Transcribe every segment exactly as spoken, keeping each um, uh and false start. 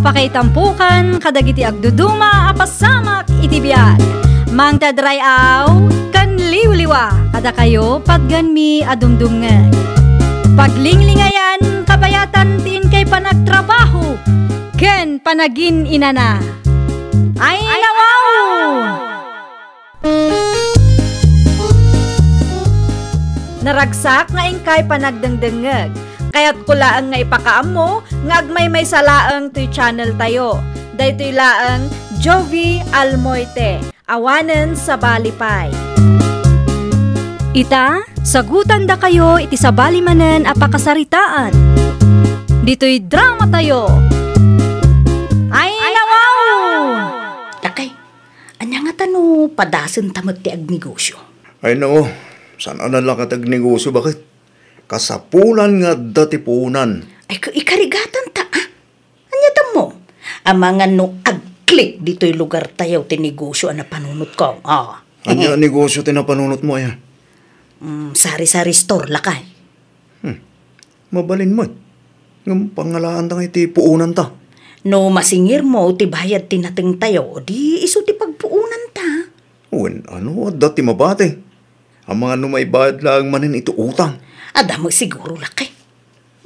Pakaitampokan kadagiti agduduma a pasamak iti biag. Mangted ray-aw ken liwliwa kadakayo patgenmi a dumdumngeg. Paglinglingayan, kabayatan ti inkay panagtrabaho ken panagin-inana. Ay, nawaw! Naragsak nga inkay panagdengdengngeg. Kayatko laeng nga ipakaammo nga agmaymaysa laeng toy channel tayo. Daytoy laeng Jovi Almoite, awanen sabali pay. Ita, sagutandakayo iti sabali manen a pakasaritaan. Ditoy drama tayo. Ay, nawaw! Dakay, ania ngata no padasenta met ti agnegosio? Ay, nao, saan a nalaka ti agnegosio, baket? Kasapulan nga adda ti puonan. Ay, ka-, ikarigatan ta, ah? Ania tammo? Amangan no agklik ditoy lugar tayo ti negosio a napanunotko. Ah. Ania negosio ti napanunotmo, aya? Mm, sari-sari store, lakay. Hmm. Mabalin met. Ngem pangalaanta nga iti puonanta. No masingirmo ti bayad ti nateng tayo, di isu ti pagpuonanta. Wen, ano, adda ti mabati. Amangan no maibayad laeng manen iti utang. Adda met siguro, lakay.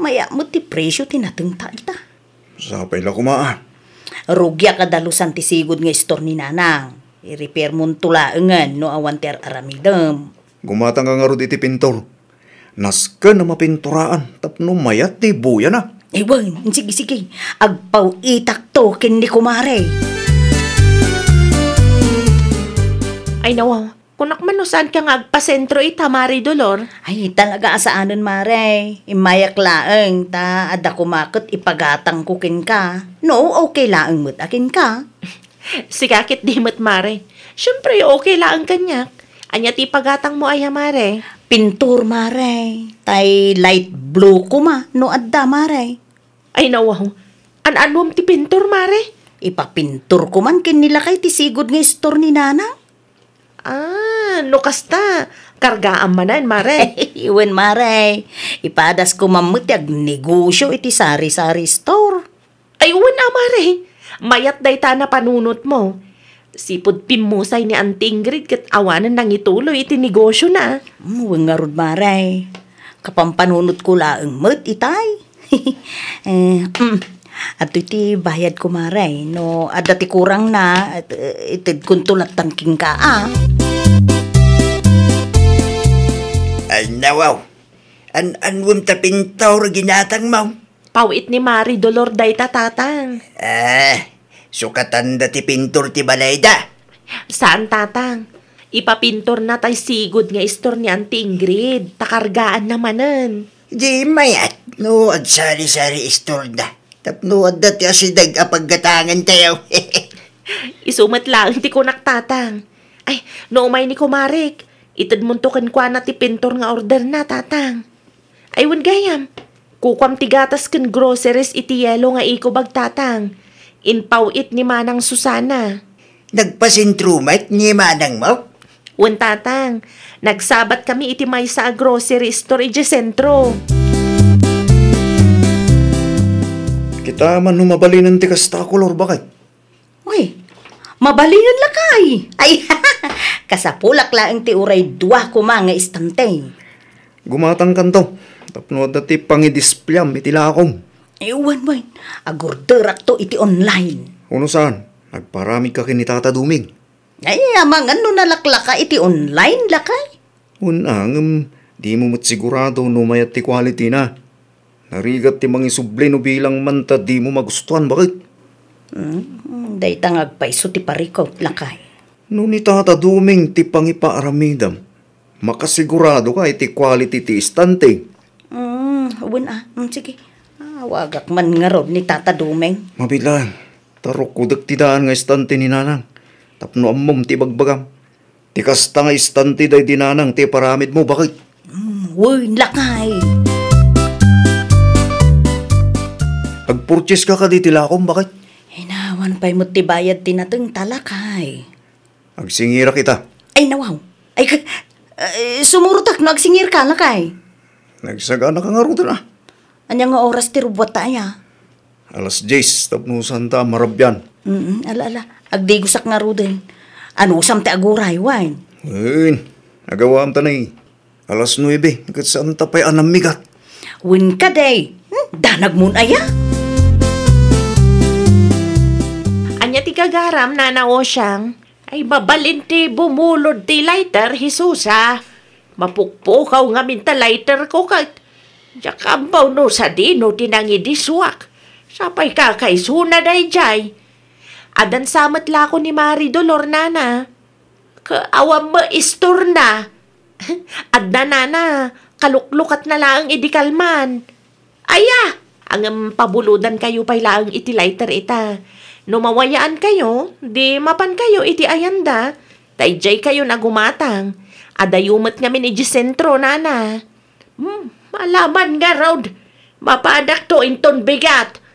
Mayat met ti presio ti nateng ta ita. Sapay la koma, ah. Rugiak a dalusan ti sigud nga istor ni Nanang. I-repair monto laengen no awan ti ar-aramidem. Gumatangka ngarud iti pintor. Nasken a mapinturaan tapno mayat ti buyana. Ay, wen, sige, sige. Agpaw-itakto ken ni kumare. Ay, nawa, kunak man no saanka nga agpasentro ita, Mare Dolor? Ay, talaga a saanen, Mare. Immayak laeng, ta adda koma ket ipagatangko kenka. No, okay laeng met a kenka. Sika ket di met, Mare. Siempre, okay laeng kaniak. Ania ti ipagatangmo aya, Mare? Pintor, Mare. Tay light blue koma, no adda, Mare. Ay, nawaw. An-anuem ti pintor, Mare? Ipapintorko man ken ni lakay ti sigud nga istor ni Nana. Ah, no kasta, kargaam manen, Mare. Wen, Mare. Ipadasko man met ti agnegosio iti sari-sari store. Ay, wen a, Mare. Mayat dayta a napanunotmo. Sipud pimmusay ni Auntie Ingrid ket awanen nangituloy iti negosiona. Mm, wen ngarud, Mare. Kapampanunotko laeng met itay. Eh, mm. Adtoy ti bayadko, Mare. No adda ti kurangna, et-, itedkonto latta kenka, a. Ay, nawaw. An-anuem ta pintor a ginatangmo? Paw-it ni Mare Dolor dayta, Tatang. Ah, sukatanda ti pintor ti balayda? Saan, Tatang. Ipapintorna tay sigud nga istor ni Auntie Ingrid, ta kargaanna manen. Di mayat no agsari-sari istorda. Tapno adda ti asideg a paggatangan tayo. Isu met laeng ti kunak, Tatang. Ay, no umay ni kumarek, itedmonto kenkuana ti pintor nga orderna, Tatang. Ay, wen gayam, kukuam ti gatas ken groceries iti yelo nga ikubag, Tatang. Impaw-it ni Manang Susana. Nagpasentro met ni manangmo? Wen, Tatang. Nagsabat kami iti maysa a grocery store idiay sentro. Kita man no mabalinen ti kasta a kolor, baket. Uy, mabalinen lakay. Ay, kasapulak laeng ti uray dua koma nga istante. Gumatangkanto, tapno adda ti pangidisplayam iti lakom. Eh, wen, wen. Agorderakto iti online. Uno saan, nagparamidka ken ni Tata Duming. Ay, amangan no nalaklaka iti online, lakay. Wen a, ngem dimo met sigurado no mayat ti quality-na. Narigat ti mangisubli no bilang man ta dimo magustuan, baket? Hmm, dayta nga agpayso ti parikut, lakay. No ni Tata Duming ti pangipaaramidam, makasiguradoka iti quality ti istante. Hmm, wen a. Hmm, sige. Awagak man ngarud ni Tata Duming. Mabilang, ta rukkodek ti daan nga istante ni Nanang. Tapno ammom ti ibagbagam. Ti kasta nga istante daydi Nanang ti iparamidmo, baket? Mm, wen, lakay. Agpurchase ka kadi ti lakom, baket? Ay, awan pay met ti bayad ti nateng ta, lakay. Agsingirak ita. Ay, nawaw. Ay, ka-, eh, sumurtak no agsingirka, lakay. Nagsagana ka ngaruden, a. Ania nga oras ti rubbuat ta aya? Alas dies, tapno saanta a marabian. Mm, ala, ala. Agdigosak ngaruden. Anusam ti aguray, wen? Wen, agawam ta nay. Alas nuebe, ket saanta pay a namigat. Wen kadi. Hmm, danagmon aya? Ania ti gagaram, Nana Osyang? Ay, mabalin ti bumulod ti lighter, Jesusa. Mapukpukaw ngamin ta lighter ko ket diak ammo no sadino ti nangidisuak. Sapay kakaisuna daydiay. Addan sa met lako ni Mari Dolor, Nana. Ka-, awan met istorna. Adda, Nana, kaluklukatna laeng idi kalman. Aya! Ngem pabulodankayo pay laeng iti lighter ita. No mawayaankayo, di mapankayo iti ayanda. Ta idiaykayon a gumatang. Adayo met ngamin idiay sentro, Nana. Hmm, alaman ngarud. Mapanakto inton bigat.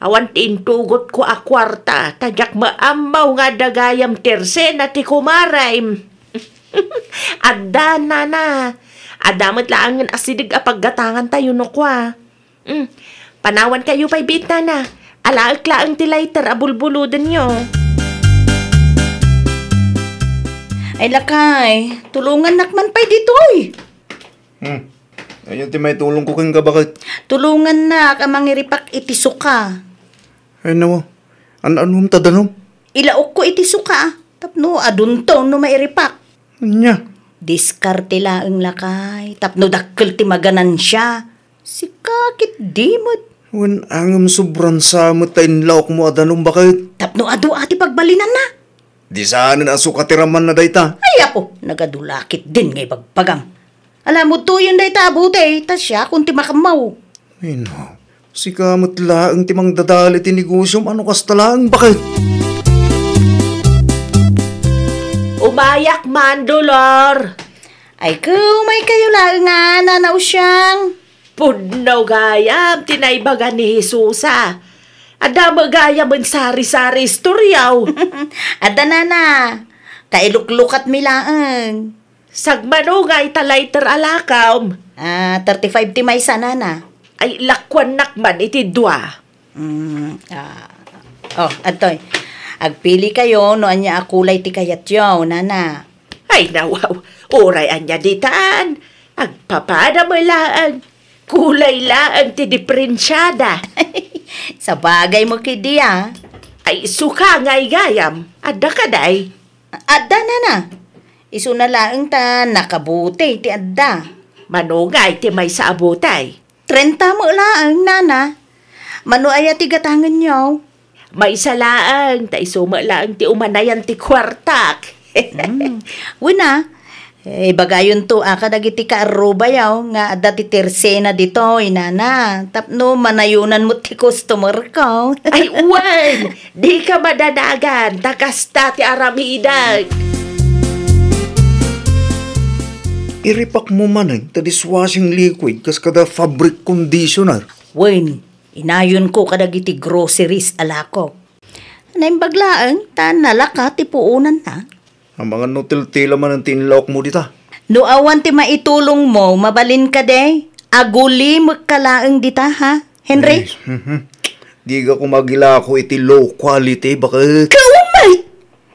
Awan ti intugotko a kuarta, ta diak maammo nga adda gayam Tersena ti kumarem. Adda, Nana. Adda met laengen asideg a paggatangantayo no kua. Hmm. Panawankayo pay biit, Nana. Alaek laeng ti lighter a bulbulodenyo. Ay, lakay, tulongannak man pay ditoy. Hmm. Ania ti maitulongko kenka, baket? Tulongannak a mangiripak iti suka. Ay, nawa. An-anom ta danom? Ilaokko iti suka, tapno adunto no mairipak. Ania? Diskarte laeng, lakay, tapno dakkel ti maganansia. Sika ketdi met. Wen, ngem sobran sa met ta inlaokmo a danom, baket? Tapno adu a ti pagbalinanna. Di saanen a suka ti ramanna dayta. Ay, apo, nagadu la ketdin nga ibagbagam. Ala, mudtoyen dayta a butey, ta siakon ti makammaw. Ay, no. Sika met laeng ti mangdadael iti negosiom, ano kasta laeng, baket? Umayak man, Dolor. Ay, kumaykayo laeng a, Nana Usyang. Pudno gayam ti naibaga ni Jesusa. Adda met gayamen sari-sari istoriaw. Adda, Nana. Kailuklukatmi laeng. Sagmano nga ita lighter a lakam? Ah, thirty-five ti maysa, Nana. Ay, lakuannak man iti dua. Mm, ah. Oh, adtoy. Agpilikayo no ania a kulay ti kayatyo, Nana. Ay, nawaw. Uray ania ditan. Agpapada met laeng. Kulay laeng ti diferensiada. Sabagay mo ketdi, ah. Ay, suka nga igayam. Adda kadi? Adda, Nana. Isuna laeng ta nakabutey ti adda. Mano ngay ti maysa a butey? Trenta met laeng, Nana. Mano aya ti gatangenyo? Maysa laeng, ta isu met laeng ti umanayan ti kuartak. Hmm. Wen a, eh, ibagayonto a kadagiti kaarrubayo nga adda ti Tersena ditoy, Nana. Tapno manayonan met ti customer ko. Ay, wen! Dika madanagan, ta kasta ti aramidek. Iripakmo manen ta dishwashing liquid kas kada fabric conditioner. Wen, inayonko kadagiti groceries a lakok. Naimbag laeng ta nalaka ti puonanna. Amangan no tiltila manen ti inlaokmo dita. No awan ti maitulongmo, mabalin kadi? Agulimekka laeng dita, ha, Henry? Ay, mhm. Diak koma agilako iti low quality, baket. Kaumay!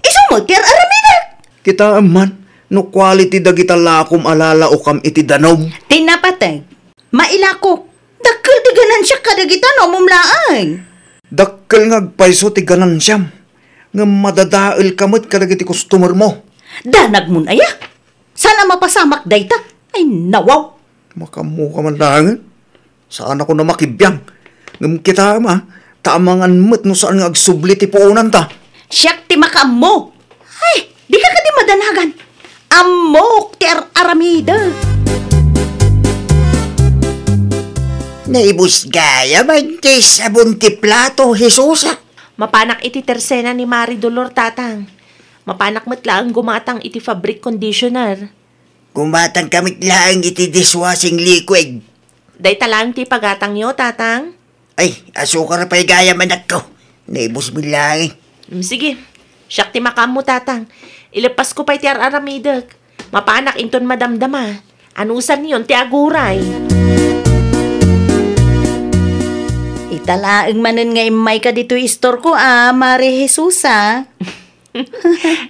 Isu met ti ar-aramidek! Kitaem man, no quality dagita lakom a lalaokam iti danom. Ti napateg, mailako. Dakkel ti ganansiak kadagita no ammom laeng. Dakkel nga agpayso ti ganansiam, ngem madadaelka met kadagiti customer mo. Danagmon aya? Saan a mapasamak dayta? Ay, nawaw! Makaammoka man laengen. Saanakon a makibiang. Ngem kitaem a, ta amangan met no saan nga agsubli ti puonanta. Siak ti makaammo. Ay, dika kadi madanagan. Ammok ti ar-aramidek. Naibus gayam ti sabon ti plato, Jesusa. Mapanak iti Tersena ni Mari Dolor, Tatang. Mapanak met laeng gumatang iti fabric conditioner. Gumatangka met laeng iti dishwashing liquid. Dayta laeng ti pagatangyo, Tatang? Ay, asukar pay gayam, anakko. Naibus met laeng. Mm, sige. Siak ti makaammo, Tatang. Ilepasko pay ti ar-aramidek. Mapanak inton madamdama. Anusanyon ti aguray. Ita laeng manen nga immayka ditoy istorko a, Mare Jesusa.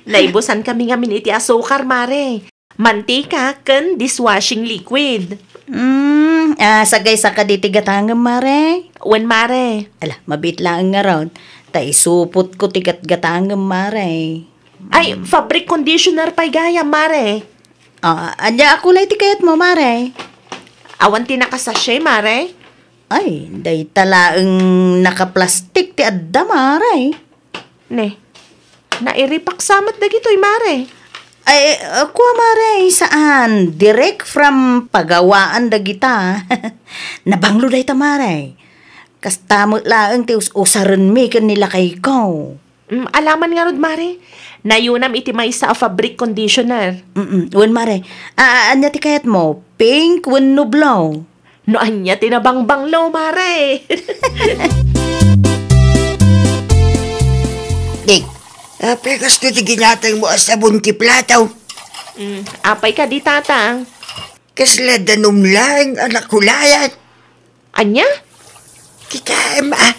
Naibusankami ngamin iti asukar, Mare. Mantika ken dishwashing liquid. Hmm, ah, sagaysaka diti gatangem, Mare? Wen, Mare. Ala, mabiit laeng ngarud. Ta isupotko ti gatgatangem, Mare. Ay, fabric conditioner pay gayam, Mare. Ah, ania a kulay ti kayatmo, Mare? Awan ti nakasachet, Mare? Ay, dayta laeng nakaplastik ti adda, Mare. Ne, nairipak sa met dagitoy, Mare. Ay, ah, kua, Mare, saan. Direct from pagawaan dagita. Nabanglo dayta, Mare. Kasta met laeng ti us-usarenmi ken ni lakayko. Mm, alaman ngarud, Mare. Nayunam iti maysa a fabric conditioner. Mm-mm. Wen, Mare. A-, a-, ania ti kayatmo? Pink wenno blue? No ania ti nabangbanglo, Mare? Dik, apay kastoy ti ginatangmo a sabon ti plato? Mm, apay kadi, Tatang? Kasla danum laeng a nakulayan. Ania? Kitaem, a.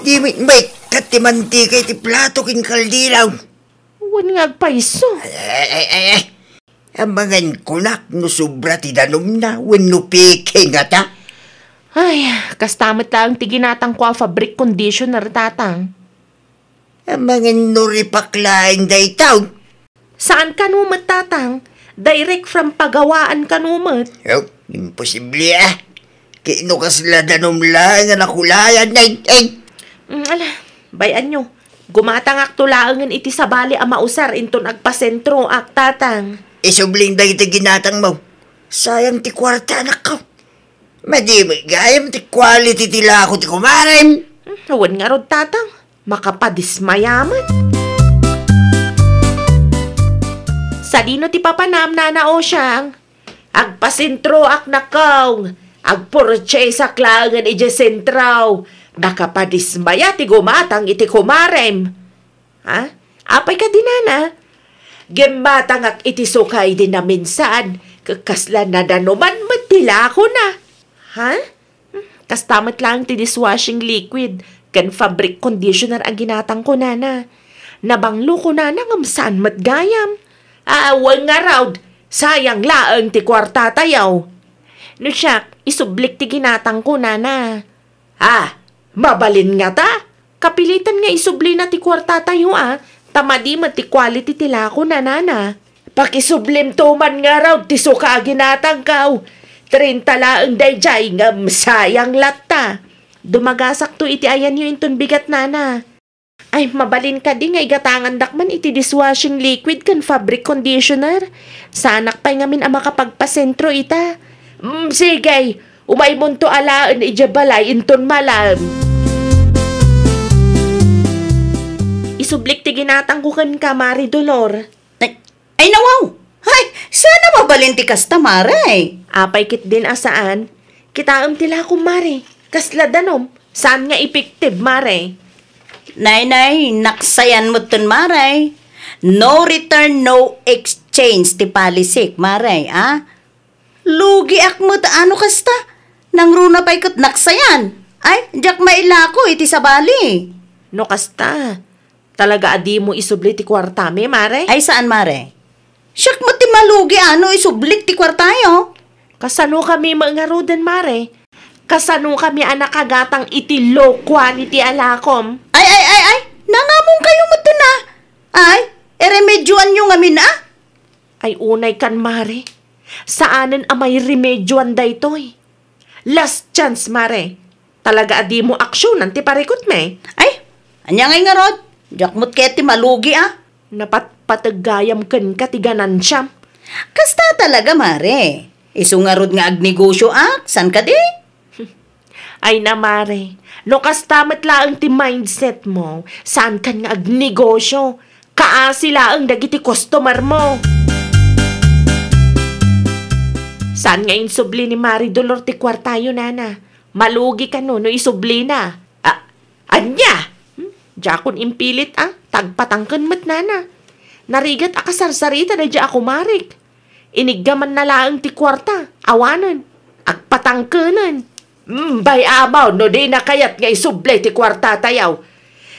Di met maikkat ti mantika iti plato ken kaldero. Wen nga agpayso. Ay, ay, ay, ay, ay. Amangan kunak no sobra ti danumna wenno peke ngata. Ay, kasta met laeng ti ginatangko a fabric conditioner, Tatang. Amangan no ripak laeng dayta. Saan kano met, Tatang. Direct from pagawaan kano met. Oh, imposible, a. Ket no kasla danum laeng a nakulayan, ay, ay. Mm, ala, bay-anyo. Gumatangakto laengen iti sabali a mausar inton agpasentroak, Tatang. Isublim dagiti ginatangmo. Sayang ti kuarta, anakko. Madi met gayam ti quality ti lako ti kumarem. Hmm, wen ngarud, Tatang. Makapadismaya met. Sadino ti papanam, Nana Osiang? Agpasentroak, nakkaw. Agpurtsesak laengen idiay sentro. Makapadismaya ti gumatang iti kumarem. Ha? Apay kadi, Nana? Gimmatangak iti suka idi naminsan, ket kasla nadanuman met ti lakona. Ha? Hmm, kasta met laeng ti dishwashing liquid ken fabric conditioner a ginatangko, Nana. Nabanglo ko, Nana, ngem saan met gayam. Awan ngarud, sayang laeng ti kuartatayo. No siak, isublik ti ginatangko, Nana. Ah, mabalin ngata? Kapilitan nga isublina ti kuartatayo, a, ta madi met ti quality ti lakona, Nana. Pakisublimto man ngarud ti suka a ginatangko. Trenta laeng daydiay ngem sayang latta. Dumagasakto iti ayanyo inton bigat, Nana. Ay, mabalin kadi nga igatangandak man iti dishwashing liquid ken fabric conditioner? Saanak pay ngamin a makapagpasentro ita. Mm, sige, umaymonto alaen idiay balay inton malam. Isublik ti ginatangko kenka, Mari Dolor. Ay, ay, nawaw! Ay, saan a mabalin ti kasta, Mare? Apay ketdin a saan? Kitaem ti lakom, Mare. Kasla danum. Saan nga effective, Mare? Nay, nay, naksayan metten, Mare. No return, no exchange ti policyk, Mare, a? Lugiak met a no kasta. Nangruna pay ket naksayan. Ay, diak mailako iti sabali. No kasta, talaga a dimo isubli ti kuartami, Mare? Ay, saan, Mare? Siak met ti malugi a no isublik ti kuartayo. Kasanokami met ngaruden, Mare? Kasanokami a nakagatang iti low quality a lakom? Ay, ay, ay, ay! Nangamongkayo metten a! Ay, iremedyoanyo ngamin a! Ay, unaykan, Mare. Saanen a mairemedyoan daytoy. Last chance, Mare. Talaga a dimo aksionan ti parikutmi. Ay, ania ngay ngarud? Diak met ket ti malugi a. Napatpateg gayam kenka ti ganansiam. Kasta talaga, Mare. Isu ngarud nga agnegosioak, saan kadi? Ay na, Mare, no kasta met laeng ti mindset mo, saankan nga agnegosio. Kaasi laeng dagiti customer mo. Saan nga insubli ni Mari Dolor ti kuartayo, Nana? Malugi kano no isublina? A-, ania? Hmm? Diakon impilit a. Tagpatangken met, Nana. Narigat a kasarsarita daydiay a kumarik. Iniggamanna laeng ti kuarta, awanen, agpatangkenen. Umbay, Amaw, no dina kayat nga isubli ti kuartatayo,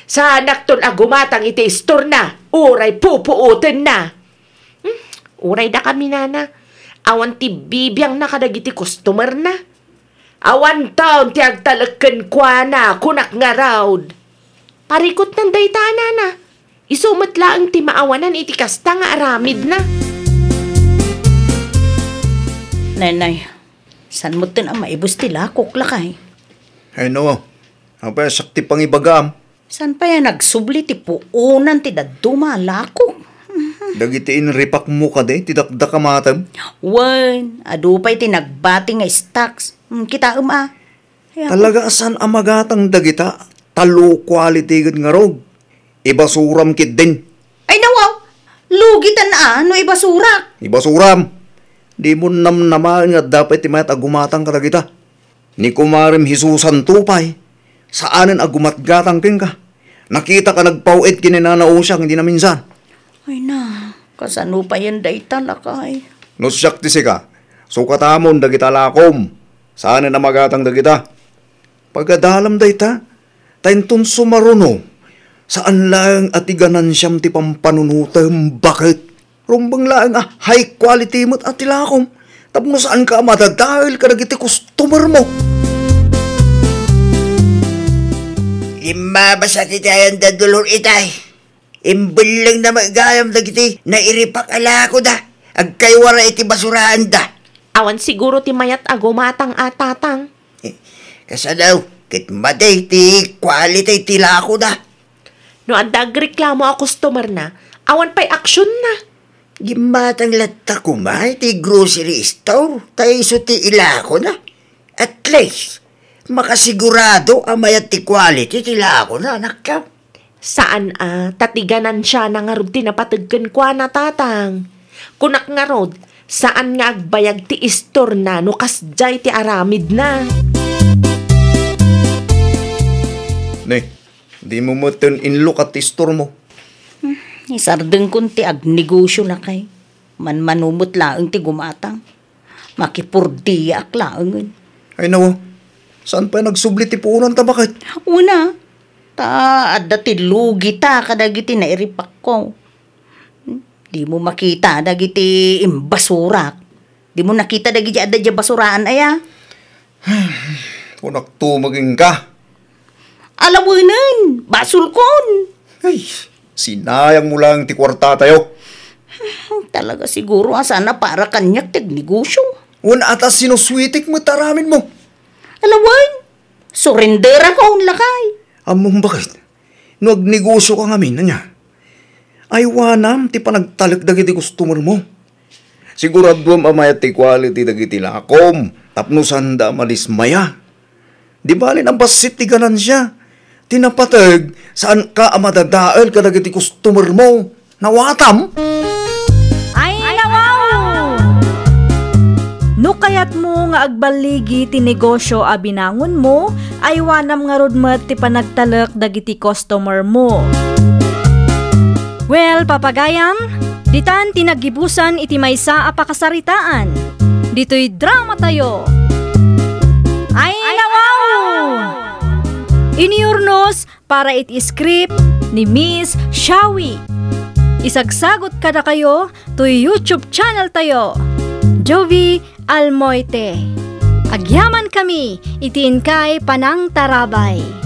saanakton a gumatang iti istorna, uray pupuotenna. Hmm, uray dakami, nana, awan ti bibiangna kadagiti customerna. Awanton ti agtalek kenkuana, kunak ngarud. Parikutnan dayta, nana. Isu met laeng ti maawanan iti kasta nga aramidna. Nay, nay, saan metten a maibus ti lakok, lakay? Ay, no. Apay, siak ti pangibagam. Saan pay a nagsubli ti puonan ti dadduma a lakok? Dagiti inripakmo kadi ti dakdakamatem? Wen, adu pay ti nagbati nga stocks. Hmm, kitaem a. Ay, ako. Talaga a saan a magatang dagita, ta low quality gid ngarud. Ibasuram ketdin. Ay, nawaw! Lugitan a no ibasurak. Ibasuram! Dimo namnamaen nga adda pay ti mayat a gumatang kadagita. Ni kumarem Jesusanto pay, saanen a gumatgatang kenka. Nakitak a nagpaw-it ken ni Nana Usiang idi naminsan. Ay na, kasano payen dayta, lakay? No siak ti sika, sukatamon dagita lakom. Saanen a magatang dagita. Pagadalam dayta, ta inton sumaruno, saan laeng a ti ganansiam ti pampanunotem, baket. Rumbeng laeng a high quality met a ti lakom, tapno saanka a madadael kadagiti customer mo. Limmabas a ti tayan da Dolor itay. Imbellengna met gayam dagiti nairipak a lakoda. Agkaywara iti basuraanda. Awan siguro ti mayat a gumatang a, Tatang. Eh, kasano, ket madi ti quality ti lakoda. No adda agreklamo a customerna, awan pay aksionna. Gimmatang latta koma iti grocery store, ta isu ti ilakona. At least, makasigurado a mayat ti quality ti lakona, anakko. Saan a, ta ti ganansiana ngarud ti napateg kenkuana, Tatang. Kunak ngarud, saan nga agbayag ti istorna no kasdiay ti aramidna. Ne, dimo metten inlukat ti istormo. Hmm, isardengkon ti agnegosio, lakay. Manmano met laeng ti gumatang. Makipurdiak laengen. Ay, nawa, saan pay nagsubli ti puonanta, baket? Una, ta adda ti lugita kadagiti nairipakko. Dimo makita dagiti imbasurak. Dimo nakita dagiti adda diay basuraan, aya? Kunakto maginka. Alawenen, basolkon. Ay, sinayangmo laeng ti kuartatayo. Talaga siguro a saan a para kaniak ti agnegosio. Wen, ata sinusuitik met aramidmo. Alawen, surenderakon, lakay. Ammom, baket? No agnegosioka ngamin, ania? Aywanam ti panagtalek dagiti customermo. Siguraduem a mayat ti quality dagiti lakom tapno saanda a madismaya. Di bali a bassit ti ganansia. Ti napateg, saanka a madadael kadagiti customermo. Nawatam? Ay, nawaw! No kayatmo nga agballigi ti negosio a binangonmo, aywanam ngarud met ti panagtalek dagiti customermo. Well, papagayam, ditan ti naggibusan iti maysa a pakasaritaan. Ditoy dramatayo. Ay, nawaw! Iniurnos para iti script ni Miss Shawi. Isagsagut kadakayo toy YouTube channel tayo, Jovi Almoite. Agyaman kami iti inkay panangtarabay.